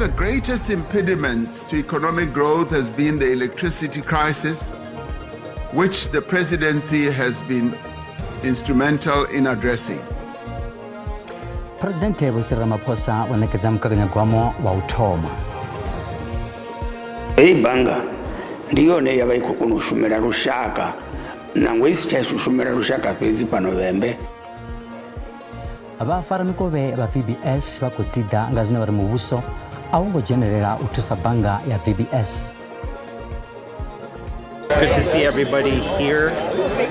the greatest impediments to economic growth has been the electricity crisis, which the presidency has been instrumental in addressing. Phresidennde Vho Cyril Ramaphosa vho ṋekedza mugaganyagwama wa u thoma. Heyi bannga ndi yone ya vha i khou kona u shumela lushaka nangwe i si tsha shumela lushaka fhedzi fhano Vhembe. Vhafaramikovhe vha VBS vha khou dziḓa nga zwine vha ri muvhuso a wo ngo dzhenelela u thusa bannga ya VBS. It's good to see everybody here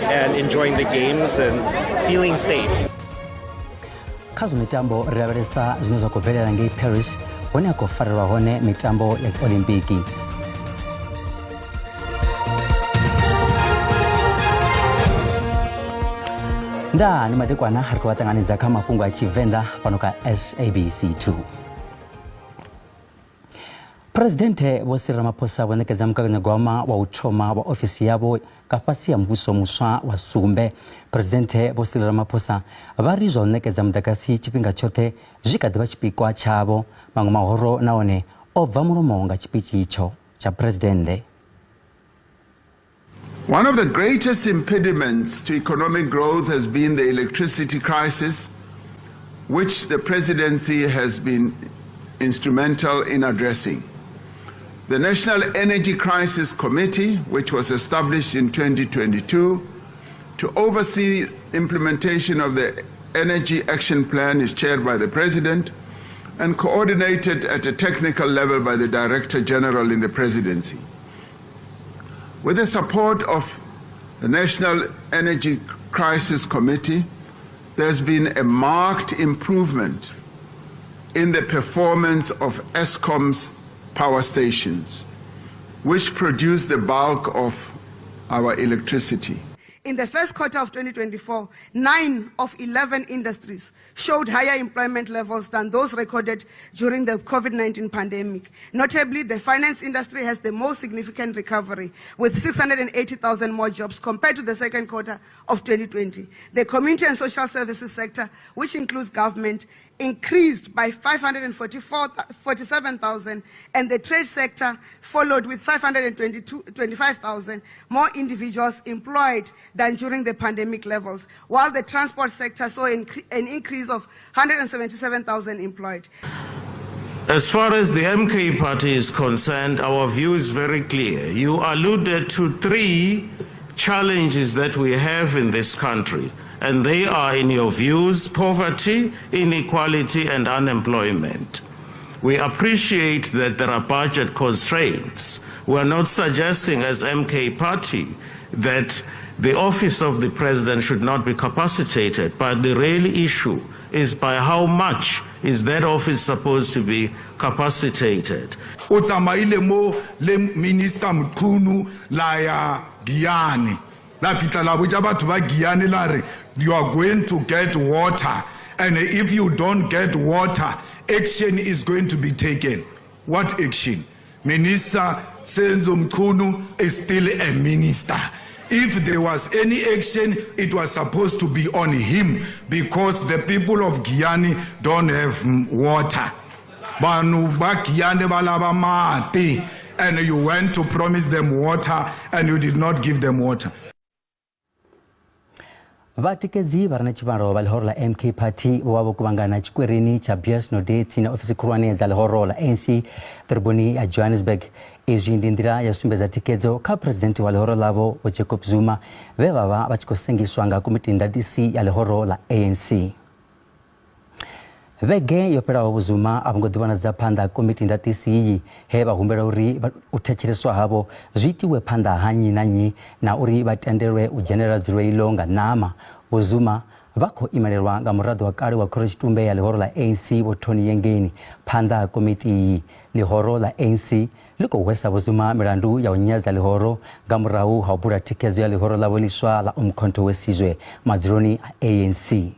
and enjoying the games and feeling safe. Kha zwa mitambo ri lavhelesa zwine zwa khou bvelela ngei Paris hune ha khou farelwa hone mitambo ya dziolimpiki. Ndaa ndi madekwana ri khou vha ṱanganedza kha mafhungo a Tshivenḓa fhano kha SABC 2. Phresidennde Vho Cyril Ramaphosa vho ṋekedza mugaganyagwama wa u thoma wa ofisi yavho nga fhasi ha muvhuso muswa wa sumbe. Phresidennde Vho Cyril Ramaphosa vha ri zwa u ṋekedza muḓagasi tshifhinga tshoṱhe zwi kha ḓi vha tshipikwa tshavho. Maṅwe mahoro na one o bva mulomo nga tshipitshi itsho tsha Phresidennde. One of the greatest impediments to economic growth has been the electricity crisis, which the presidency has been instrumental in addressing. The National Energy Crisis Committee, which was established in 2022 to oversee implementation of the Energy Action Plan, is chaired by the President and coordinated at a technical level by the Director General in the Presidency. With the support of the National Energy Crisis Committee, there's been a marked improvement in the performance of Eskom's power stations, which produce the bulk of our electricity. In the first quarter of 2024, 9 of 11 industries showed higher employment levels than those recorded during the COVID-19 pandemic. Notably, the finance industry has the most significant recovery, with 680,000 more jobs compared to the second quarter of 2020. The community and social services sector, which includes government, increased by 547,000, and the trade sector followed with 525,000 more individuals employed than during the pandemic levels, while the transport sector saw an increase of 177,000 employed. As far as the MK party is concerned, our view is very clear. You alluded to three challenges that we have in this country, and they are, in your views, poverty, inequality, and unemployment. We appreciate that there are budget constraints. We are not suggesting as MK party that the office of the president should not be capacitated, but the real issue is by how much is that office supposed to be capacitated. O tsamaile mo le Minister Mchunu la ya Giyani. La fihla la botša batho ba Giyani la re you are going to get water, and if you don't get water, action is going to be taken. What action? Minister Senzo Mchunu is still a minister. If there was any action, it was supposed to be on him, because the people of Giyani don't have water. Vanhu va Giyani va lava mati, and you went to promise them water and you did not give them water. Vhatikedzi vha re na tshivhalo vha ḽihoro ḽa MK Party vho vha vho kuvhangana tshikwerini tsha Beyers Naudé tsini na ofisi khulwane dza ḽihoro ḽa ANC ḓoroboni ya Johannesburg. Izwi ndi nḓila ya u sumbedza thikhedzo kha phresidennde wa ḽihoro ḽavho Vho Jacob Zuma vhe vha vha vha tshi khou sengiswa nga komiti ndaṱisi ya ḽihoro ḽa ANC. Vhege yo fhelaho Vho Zuma a vho ngo ḓivhonadza phanḓa ha komiti ndaṱisi iyi he vha humbela uri u thetsheleswa havho zwi itiwe phanḓa ha nnyi na nnyi na uri vha tendelwe u dzhenelela dzulo iḽo nga ṋama. Vho Zuma vha khou imelelwa nga muraḓo wa kale wa khorotshitumbe ya ḽihoro ḽa ANC Vho Tony Yengeni phanḓa ha komiti iyi. Ḽihoro ḽa ANC ḽi khou hwesa Vho Zuma milandu ya u nyadza ḽihoro nga murahu ha u bula thikhedzo ya ḽihoro ḽavho ḽiswa ḽa Umkhonto we Sizwe madzuloni a ANC.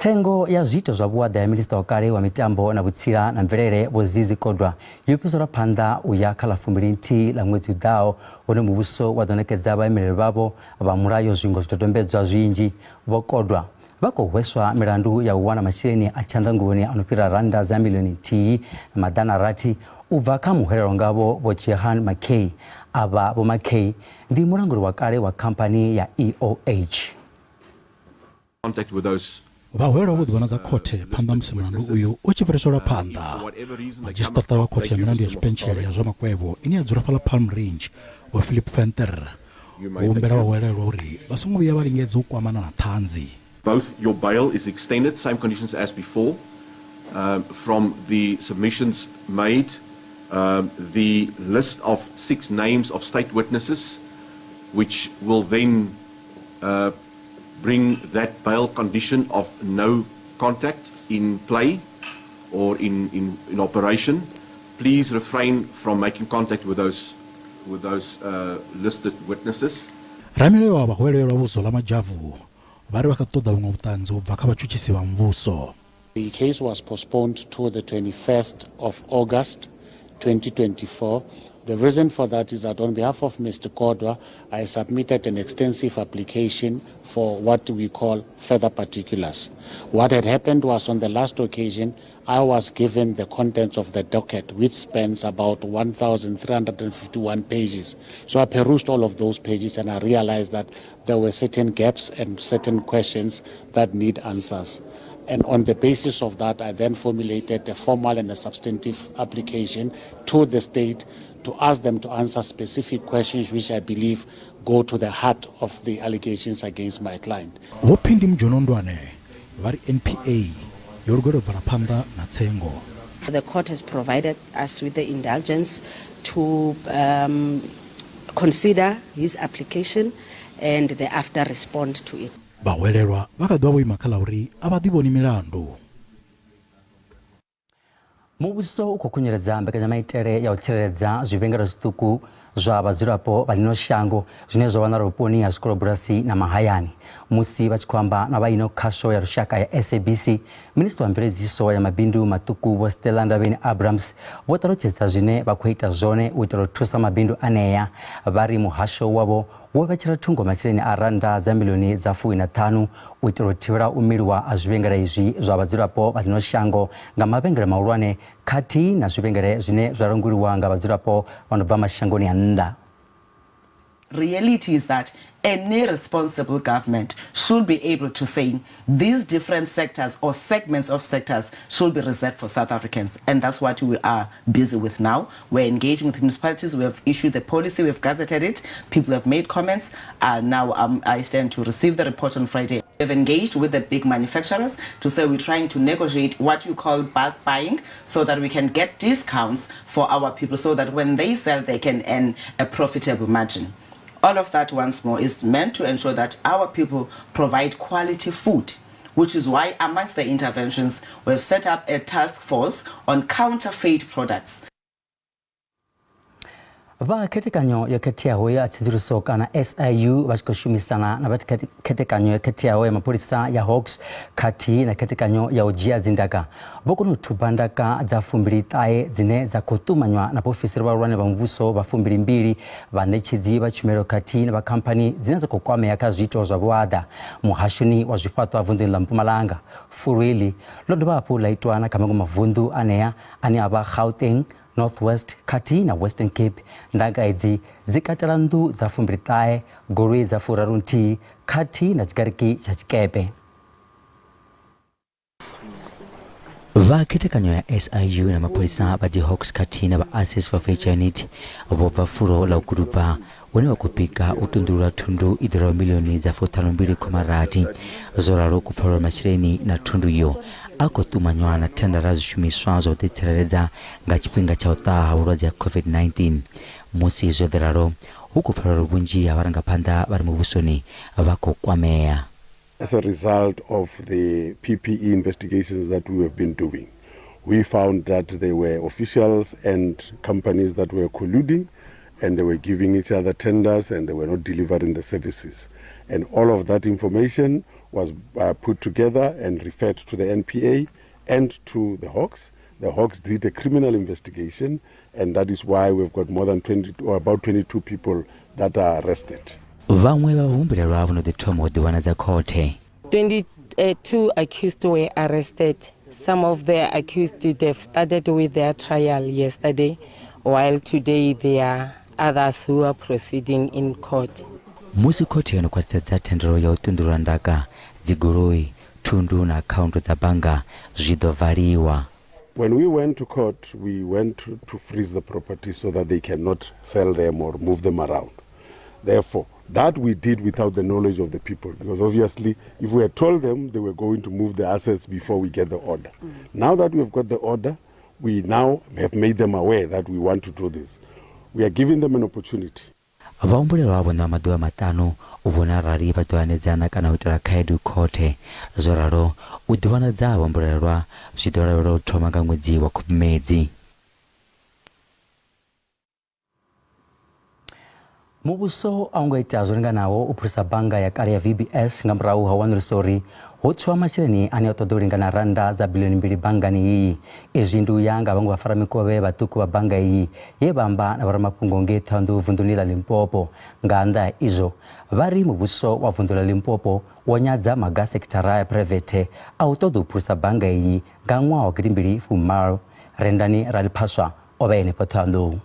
Tsengo ya zwiito zwa vhuaḓa ya minisiṱa wa kale wa mitambo na vhutsila na mvelele Vho Zizi Kodwa yo fhiselwa phanḓa u ya kha ḽa 21 ḽa ṅwedzi u ḓaho, hune muvhuso wa ḓo ṋekedza vhaimeleli vhavho vha mulayo zwiṅwe zwidodombedzwa zwinzhi. Vho Kodwa. Vha khou hweswa milandu ya u wana masheleni a tshanḓanguvhoni a no fhira rannda dza miḽioni nthihi na maḓana rathi u bva kha muhwelelwa ngavho Vho Jehan Mackay. Avha Vho Mackay ndi mulanguli wa kale wa khamphani ya EOH. Contact with those Vhahwelelwa vho ḓivhonadza khothe phanḓa musi mulandu uyu u tshi fhiriselwa phanḓa. Madzhisiṱiraṱa wa khothe ya milandu ya tshipentshele ya zwa makwevho ine ya dzula fhaḽa Palm Range, Vho Philip Venter, vho humbela vhahwelelwa uri vha songo vhuya vha lingedza u kwamana na ṱhanzi. Both your bail is extended, same conditions as before, from the submissions made, the list of 6 names of state witnesses, which will then bring that bail condition of no contact in play or in operation. Please refrain from making contact with those listed witnesses. Ramilayo wa vhahwelelwa Vho Zola Majavu vha ri vha kha ṱoḓa vhuṅwe vhuṱanzi u bva kha vhatshutshisi vha muvhuso. The case was postponed to the 21st of August 2024. The reason for that is that on behalf of Mr. Kodwa, I submitted an extensive application for what we call further particulars. What had happened was on the last occasion, I was given the contents of the docket, which spans about 1,351 pages. So I perused all of those pages and I realized that there were certain gaps and certain questions that need answers. And on the basis of that, I then formulated a formal and a substantive application to the state to ask them to answer specific questions which I believe go to the heart of the allegations against my client. Vho Phindi Mjonondwane vha ri NPA yo lugela u bvela phanḓa na tsengo. The court has provided us with the indulgence to consider his application and thereafter respond to it. Vhahwelelwa vha kha ḓi vha vho ima kha ḽa uri a vha ḓivhoni milandu. Muvhuso u khou khunyeledza mbekanyamaitele ya u tsireledza zwivhengele zwiṱuku zwa vhadzulapo vha ḽino shango zwine zwa wanala vhuponi ha zwikolobulasi na mahayani. Musi vha tshi khou amba na vha ino khasho ya lushaka ya SABC, Minisiṱa wa mveledziso ya mabindu maṱuku Vho Stella Ndabeni Abrahams vho ṱalutshedza zwine vha khou ita zwone u itela u thusa mabindu anea. Vha ri muhasho wavho wo vhetshela thungo masheleni a rannda dza miḽioni dza 15 u itela u thivhela u miliwa ha zwivhengele izwi zwa vhadzulapo vha ḽino shango nga mavhengele mahulwane khathihi na zwivhengele zwine zwa languliwa nga vhadzulapo vha no bva mashangoni a nnḓa. Reality is that any responsible government should be able to say these different sectors or segments of sectors should be reserved for South Africans. And that's what we are busy with now. We're engaging with municipalities. We have issued the policy. We've gazetted it. People have made comments. Now I stand to receive the report on Friday. We've engaged with the big manufacturers to say we're trying to negotiate what you call bulk buying so that we can get discounts for our people so that when they sell, they can earn a profitable margin. All of that, once more, is meant to ensure that our people provide quality food, which is why amongst the interventions, we've set up a task force on counterfeit products. Vha khethekanyo yo khetheaho ya tsedzuluso kana SIU vha tshi khou shumisana na vha khethekanyo yo khetheaho ya mapholisa ya Hawks khathihi na khethekanyo ya u dzhia dzindaka vho kona u thuba ndaka dza 29 dzine dza khou ṱumanywa na vhaofisiri vhahulwane vha muvhuso vha 22 vhaṋetshedzi vha tshumelo khathihi na vha khamphani dzine dza khou kwamea kha zwiito zwa vhuaḓa muhashoni wa zwifhaṱo vunḓuni ḽa Mpumalanga. Fulo iḽi ḽo dovha hafhu ḽa itwa na kha maṅwe mavunḓu anea ane a vha Gauteng, North West khathihi na Western Cape. Ndaka idzi dzi katela nnḓu dza 29, goloi dza 31 khathihi na tshigariki tsha tshikepe. Vha khethekanyo ya SIU na mapholisa vha dzi Hawks khathihi na vha Access for Venture Unit vho bva fulo ḽa u guduba hune vha khou pika u tundulula thundu i ḓuraho miḽioni dza 52,6. Zwo ralo kupfalwa masheleni na thundu iyo a khou ṱumanywa na thendara zwishumiswa zwa u ḓitsireledza nga tshifhinga tsha u ṱaha ha vhulwadze ha COVID-19. Musi zwo ḓi ralo, hu khou pfala uri vhunzhi ha vharangaphanḓa vha re muvhusoni vha khou kwamea. As a result of the PPE investigations that we have been doing, we found that there were officials and companies that were colluding, and they were giving each other tenders, and they were not delivering the services. And all of that information was put together and referred to the NPA and to the Hawks. The Hawks did a criminal investigation, and that is why we've got more than 20 or about 22 people that are arrested. Vhaṅwe vha vhahumbulelwa vho no ḓi thoma u ḓivhonadza khothe. Two accused were arrested. Some of the accused, they've started with their trial yesterday, while today there are others who are proceeding in court. Musi khothe yo no khwaṱhisedza thendelo ya u ṱunḓulula ndaka, dzigoloi, thundu na akhaunthu dza bannga zwi ḓo valiwa. When we went to court, we went to freeze the property so that they cannot sell them or move them around. Therefore, that we did without the knowledge of the people, because obviously if we had told them, they were going to move the assets before we get the order. Now that we've got the order, we now have made them aware that we want to do this. We are giving them an opportunity. Vhahumbulelwa vho ṋewa maḓuvha maṱanu u vhona arali vha ḓo hanedzana kana u itela khaedu khothe. Zwo ralo, u ḓivhonadza ha vhahumbulelwa zwi ḓo lavhelelwa u thoma nga ṅwedzi wa Khubvumedzi. Muvhuso a u ngo ita zwo linganaho u phulusa bannga ya kale ya VBS nga murahu ha u wanulusa uri ho tswiwa masheleni ane a ṱoḓa u lingana rannda dza biḽioni mbili banngani iyi. Izwi ndi u ya nga vhaṅwe vhafaramikovhe vhaṱuku vha bannga iyi ye vha amba na vhoramafhungo ngei Thohoyandou vunḓuni ḽa Limpopo. Nga nnḓa ha izwo, vha ri muvhuso wa vunḓu ḽa Limpopo wo nyadza maga a sekithara ya phuraivethe a u ṱoḓa u phulusa bannga iyi nga ṅwaha wa gidimbili fumalo. Rendani Raliphaswa o vha e henefho Thohoyandou.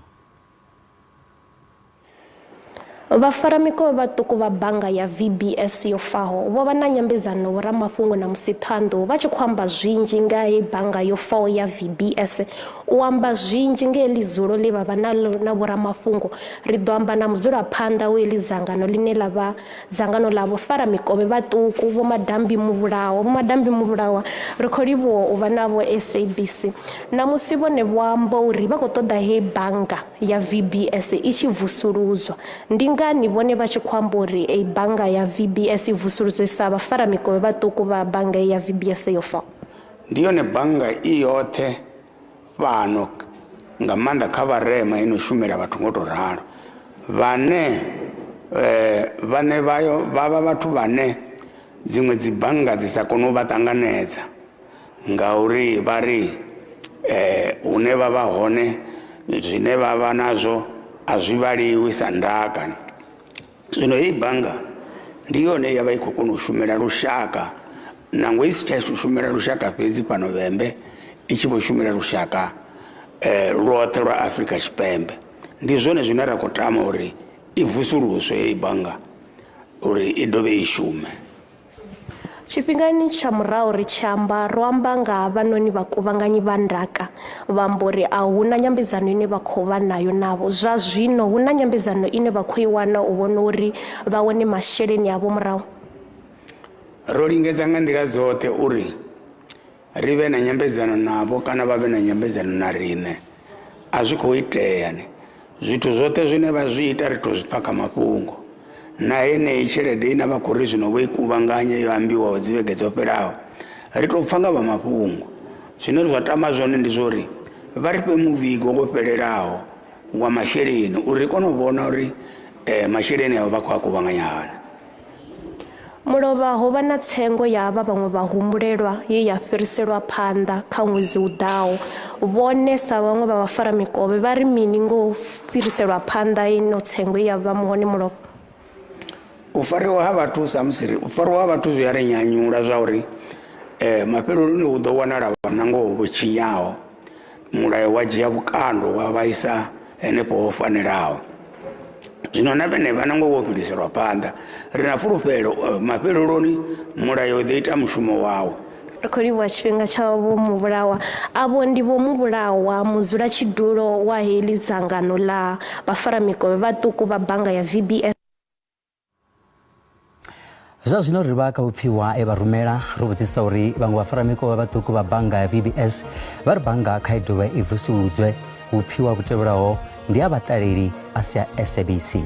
Vhafaramikovhe vhaṱuku vha bannga ya VBS yo faho vho vha na nyambedzano na vhoramafhungo na musi Thohoyandou vha tshi khou amba zwinzhi nga hei bannga yo faho ya VBS. U amba zwinzhi nga heḽi dzulo ḽe vha vha naḽo na vhoramafhungo, ri ḓo amba na mudzulaphanḓa wa heḽi dzangano ḽine ḽa vha dzangano ḽa vhofaramikovhe vhaṱuku Vho Madambi Muvhulawa. Vho Madambi Muvhulawa, ri khou livhuwa u vha navho SABC. Ṋamusi vhone vho amba uri vha khou ṱoḓa hei bannga ya VBS i tshi vusuludzwa. Ndi ngani vhone vha tshi khou amba uri ei bannga ya VBS i vusuludzwe sa vhafaramikovhe vhaṱuku vha bannga ya VBS yo faho? Ndi yone bannga i yoṱhe fhano nga maanḓa kha vharema ino shumela vhathu ngo to ralo vhane vhaṋe vhayo vha vha vhathu vhane dziṅwe dzi bannga dzi sa kone u vha ṱanganedza ngauri vha ri hune vha vha hone zwine vha vha nazwo a zwi vhaliwi sa ndaka. Zwino heyi bannga ndi yone ya vha i khou kona u shumela lushaka nangwe i si tsha shumela lushaka fhedzi fhano Vhembe i tshi vho shumela lushaka lwoṱhe lwa Afrika Tshipembe. Ndi zwone zwine ra khou tama uri i vusuluswe heyi bannga uri i dovhe i shume. Tshifhingani tsha murahu ri tshi amba, ro amba nga havhanoni vhakuvhanganyi vha ndaka, vha amba uri a hu na nyambedzano ine vha khou vha nayo navho. Zwa zwino hu na nyambedzano ine vha khou i wana u vhona uri vha wane masheleni avho murahu? Ro lingedza nga nḓila dzoṱhe uri ri vhe na nyambedzano navho kana vha vhe na nyambedzano na riṋe. A zwi khou itea. Zwithu zwoṱhe zwine vha zwi ita ri tou zwi pfa kha mafhungo. Na yeneyi tshelede ine vha khou ri zwino vho i kuvhanganya yo ambiwaho dzi vhege dzo fhelaho, ri tou pfa nga vha mafhungo. Zwine zwa tama zwone ndi zwa uri vha ri fhe muvhigo wo fhelelaho wa masheleni uri ri kone u vhona uri masheleni avho vha khou a kuvhanganya hani. Mulovha ho vha na tsengo ya avha vhaṅwe vhahumbulelwa ye ya fhiriselwa phanḓa kha ṅwedzi u ḓaho. Vhone sa vhaṅwe vha vhafaramikovhe vha ri mini ngo u fhiriselwa phanḓa ino tsengo ye ya vha hone mulovha? U fariwa ha vhathu sa musi ri u fariwa ha vhathu zwi a ri nyanyula zwa uri mafheleloni hu ḓo wanala vha nangoho vho tshinyaho mulayo wa dzhia vhukando wa vhaisa henefho ho fanelaho. Zwino na vhenevha nangoho wo fhiriselwa phanḓa, ri na fulufhelo mafheleloni mulayo u ḓo ita mushumo wawo. Ri khou livhuwa tshifhinga tsha Vho Muvhulawa. Avho ndi Vho Muvhulawa, mudzulatshidulo wa heḽi dzangano ḽa vhafaramikovhe vhaṱuku vha bannga ya VBS. Zwa zwino ri vha kha vhupfiwa e vha rumela ro vhudzisa uri vhaṅwe vhafaramikovhe vhaṱuku vha bannga ya VBS vha ri bannga kha i dovhe i vusuludzwe. Vhupfiwa vhu tevhelaho ndi ha vhaṱaleli a si a SABC.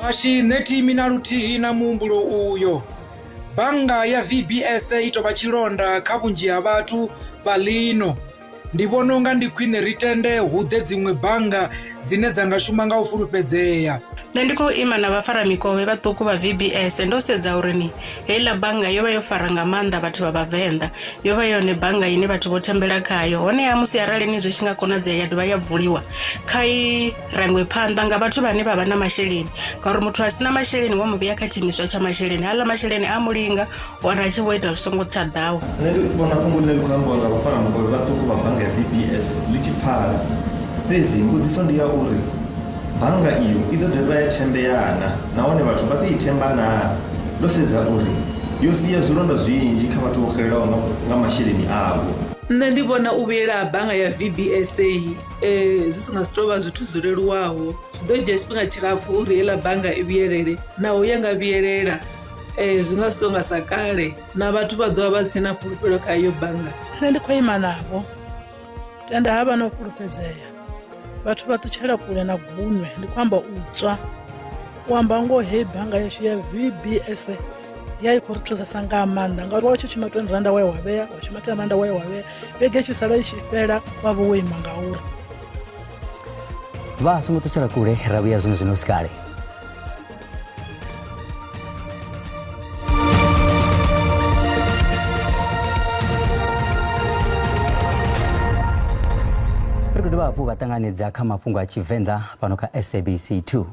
Vhashi nṋe thimi na luthihi na muhumbulo uyo. Bannga ya VBS i tou vha tshilonda kha vhunzhi ha vhathu vha ḽino. Ndi vhona u nga ndi khwine ri tende hu ḓe dziṅwe bannga dzine dza nga shuma nga u fulufhedzea. Nṋe ndi khou ima na vhafaramikovhe vhaṱuku vha VBS ndo sedza uri ni heiḽa bannga yo vha yo fara nga maanḓa vhathu vha Vhavenḓa. Yo vha yone bannga ine vhathu vho thembela khayo. Honeha musi arali ni zwi tshi nga konadzea ya dovha ya vuliwa, kha i rangwe phanḓa nga vhathu vhane vha vha na masheleni ngauri muthu a si na masheleni wa mu vhea kha tshiimiswa tsha masheleni, haaḽa masheleni a mulinga wana a tshi vho ita zwi songo tsha ḓaho. Nṋe ndi vhona fhungo ḽine ḽi khou ambiwa nga vhafaramikovhe vhaṱuku vha bannga ya VBS ḽi tshi pfala. Fhedzi mbudziso ndi ya uri bannga iyo i ḓo dovha ya thembea na nahone vhathu vha ḓo i themba naa ndo sedza uri yo sia zwilonda zwinzhi kha vhathu vho xelelwaho nga masheleni avho. Nṋe ndi vhona u vhuyela ha bannga ya VBS zwi si nga si tou vha zwithu zwi leluwaho, zwi ḓo dzhia tshifhinga tshilapfhu uri heiḽa bannga i vhuyelele naho ya nga vhuyelela zwi nga si tou nga sa kale na vhathu vha ḓo vha vha si tshena fhulufhelo kha iyo bannga. Nṋe ndi khou ima navho tenda ha vha na u fhulufhedzea vhathu vha ṱutshela kule na gunwe ndi khou amba u tswa u amba ngoho heyi bannga yashu ya VBS ya i khou ri thusesa nga maanḓa ngauri wa tshi shuma 20 randa wa ya wa vhea wa shuma 10 randa wa ya wa vhea vhege i tshi sala i tshi fhela wa vha wo ima ngauri. Vha songo ṱutshela kule ra vhuya zwino zwino si kale. Ri khou dovha hafhu vha ṱanganedza kha mafhungo a Tshivenḓa fhano kha SABC 2.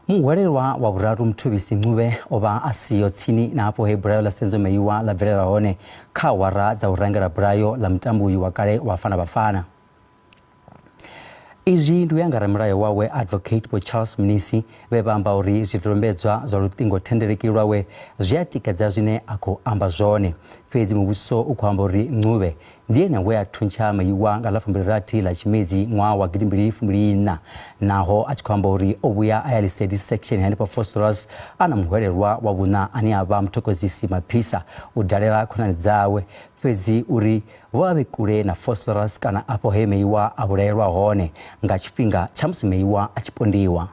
Muhwelelwa wa vhuraru Mthobisi Ncube o vha a siho tsini na hafho he bulayo ḽa Senzo Meyiwa ḽa bvelela hone kha awara dza u rangela bulayo ḽa mutambo uyu wa kale wa Bafana Bafana. Izwi ndi u ya nga ramilayo wawe Advocate Vho Charles Mnisi vhe vha amba uri zwidodombedzwa zwa luṱingo thendeleki lwawe zwi a tikedza zwine a khou amba zwone. Fhedzi muvhuso u khou amba uri Ncube ndi ene we a thuntsha Meyiwa nga ḽa 26 ḽa Tshimedzi ṅwaha wa 2024 naho a tshi khou amba uri o vhuya a ya Lesedi section hanefha Vosloorus a na muhwelelwa wa vhuṋa ane a vha Mthokozisi Maphisa u dalela khonani dzawe fhedzi uri Vho vha vhe kule na Vosloorus kana afho he Meyiwa a vhulaelwa hone nga tshifhinga tsha musi Meyiwa a tshi pondiwa.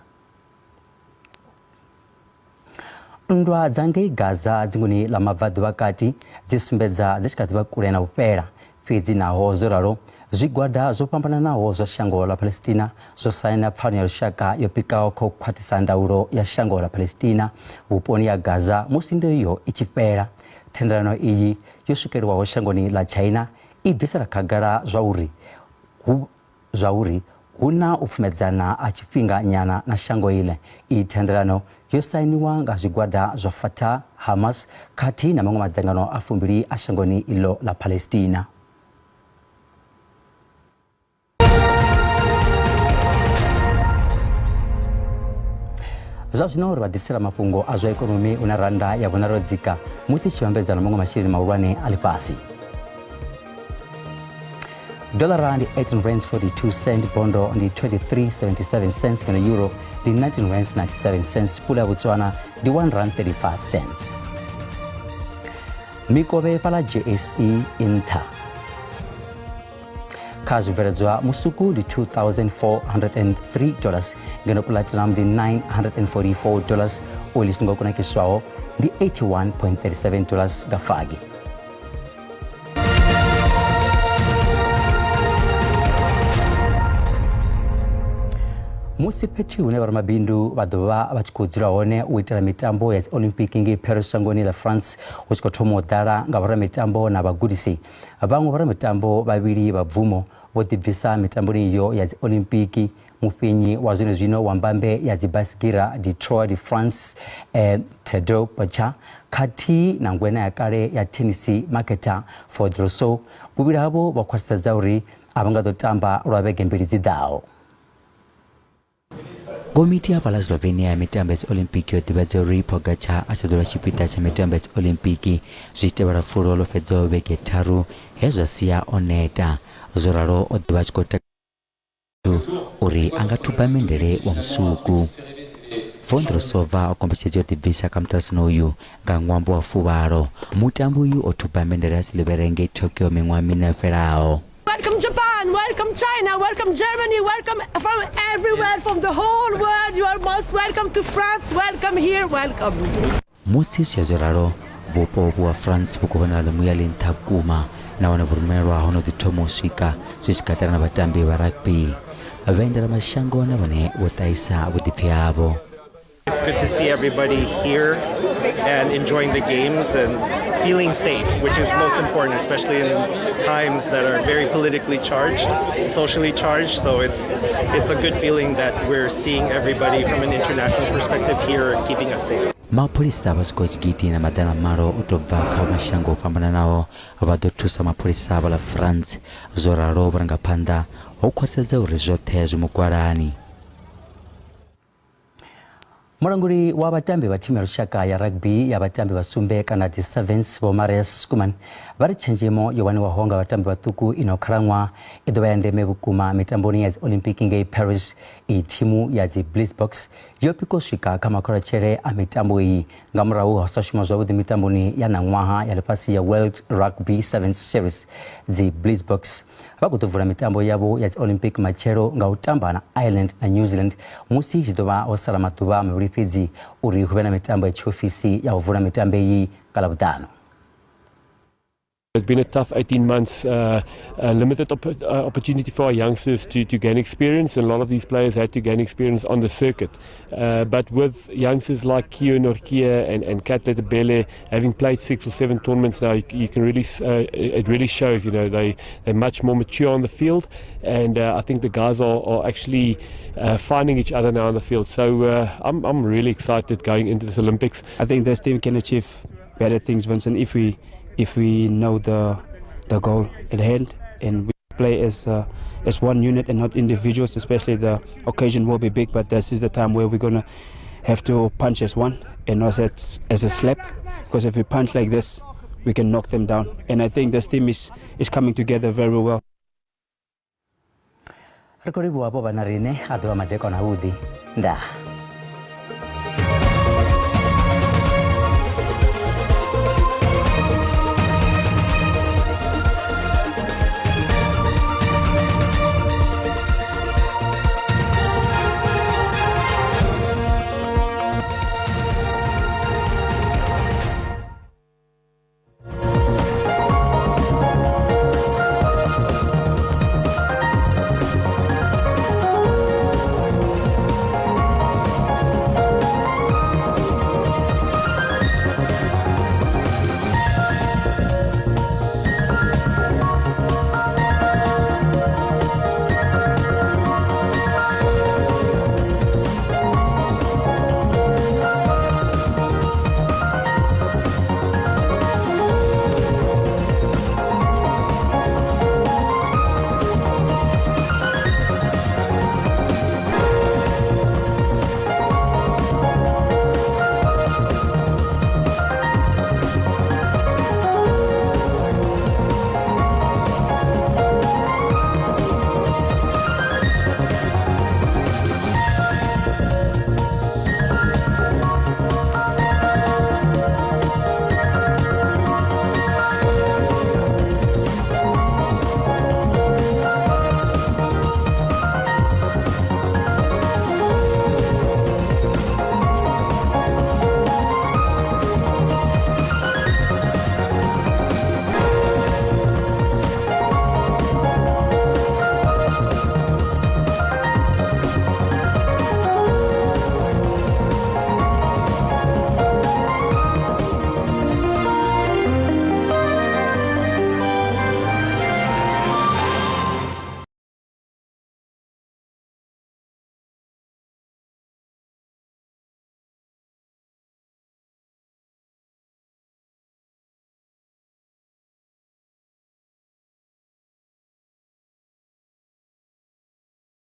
Nndwa dza ngei Gaza dzinguni ḽa Mabvaḓuvha-kati dzi sumbedza dzi tshi kha ḓi vha kule na u fhela. Fhedzi naho zwo ralo, zwigwada zwo fhambananaho zwa shango ḽa Palestina zwo saina pfano ya lushaka yo pikaho kha u khwaṱhisa ndaulo ya shango ḽa Palestina vhuponi ha Gaza musi nndwa iyo i tshi fhela. Thendelano iyi yo swikelwaho shangoni ḽa China i bvisela khagala zwauri hu zwauri hu na u pfumedzana ha tshifhinga nyana na shango iḽi. Iyi thendelano yo sainiwa nga zwigwada zwa Fatah, Hamas khathihi na maṅwe madzangano a fumbili a shangoni iḽo ḽa Palestina. Zwa zwino ri vha ḓisela mafhungo a zwa ikonomi hune rannda ya vhonala yo dzika musi i tshi vhambedzwa na maṅwe masheleni mahulwane a ḽifhasi. Dollara ndi 18 rands 42 cent, bondo ndi 23.77 cents, ngeno euro ndi 19 rands 97 cents, pula ya Botswana ndi 1 rand 35 cents. Mikovhe fhaḽa JSE i nṱha. Kha zwibveledzwa musuku ndi 2403 dollars ngeno platinum ndi 944 dollars, oil i songo kunakiswaho ndi 81.37 dollars nga fagi. Musi fhethu hune vhoramabindu vha ḓo vha vha tshi khou dzula hone u itela mitambo ya dzi Olympic ngei Paris shangoni ḽa France hu tshi khou thoma u ḓala nga vhoramitambo na vhagudisi, Vhaṅwe vhoramitambo vhavhili vha bvumo vho ḓibvisa mitamboni iyo ya dziolimpiki, mufhenyi wa zwenezwino wa mbambe ya dzibaisigira de Tour de France Tadej Pogačar khathihi na ngwena ya kale ya thenisi Marketa Vondrousova. Vhuvhili havho vho khwaṱhisedza uri a vha nga ḓo tamba lwa vhege mbili dzi ḓaho. Komiti ya fhaḽa Slovenia ya mitambo ya Dziolimpiki yo ḓivhadza uri Pogacar a sa ḓo vha tshipiḓa tsha mitambo ya Dziolimpiki zwi tshi tevhela fulo ḽo fhedzaho vhege tharu he zwa sia o neta. Zwo ralo o ḓo vha a tshi khou takalela uri a nga thuba mendele wa musuku. Vondrousova o kombetshedzea u ḓibvisa kha muṱaṱisano uyu nga ṅwambo wa fuvhalo. Mutambi uyu o thuba mendele ya siḽivhere ngei Tokyo miṅwaha miṋa yo fhelaho. Welcome Japan, welcome China, welcome Germany, welcome from everywhere, from the whole world. You are most welcome to France, welcome here, welcome. Musi zwi tshi ya zwo ralo, vhupo uvhu ha France vhu khou vhonala ḽimuya ḽi nṱha vhukuma. Nahone vhurumelwa ho no ḓi thoma u swika zwi tshi katela na vhatambi vha rugby. Vhaendelamashango na vhone vho ṱahisa vhuḓipfi havho. It's good to see everybody here and enjoying the games and feeling safe, which is most important, especially in times that are very politically charged, socially charged. So it's it's a good feeling that we're seeing everybody from an international perspective here keeping us safe. Mapholisa vha swikaho tshigidi na maḓana malo u tou bva kha mashango o fhambananaho vha ḓo thusa mapholisa vha ḽa France. Zwo ralo vhurangaphanḓa ho khwaṱhisedza uri zwoṱhe zwi mugwalani. Mulanguli wa vhatambi vha thimu ya lushaka ya rugby ya vhatambi vha sumbe kana dzi sevens Vho Marius Schoeman vha ri tshenzhemo yo waniwaho nga vhatambi vhaṱuku ino khalaṅwaha i ḓo vha ya ndeme vhukuma mitamboni ya dzi Olympic ngei Paris. Iyi thimu ya dzi Blitzboks yo pika u swika kha makholatshele a mitambo iyi nga murahu ha u sa shuma zwavhuḓi mitamboni ya ṋaṅwaha ya ḽifhasi ya World Rugby Sevens Series. Dzi Blitzboks vha khou ḓo vula mitambo yavho ya dzi Olympic matshelo nga u tamba na Ireland na New Zealand musi tshi ḓo vha ho sala maḓuvha mavhili fhedzi uri hu vhe na mitambo ya tshiofisi ya u vula mitambo iyi nga Ḽavhuṱanu. It's been a tough 18 months, a limited opportunity for our youngsters to gain experience, and a lot of these players had to gain experience on the circuit. But with youngsters like Kio Norkia and Kat Letebele having played 6 or 7 tournaments now, you can really, it really shows, you know, they're much more mature on the field, and I think the guys are actually finding each other now on the field. So I'm really excited going into this Olympics. I think this team can achieve better things, Vincent, if we know the goal at hand and we play as one unit and not individuals. Especially the occasion will be big, but this is the time where we're gonna have to punch as one and not as a slap, because if we punch like this, we can knock them down. And I think this team is coming together very well. Ri khou livhuwa vho vha na riṋe a ḓuvha madekwana avhuḓi. Ndaa.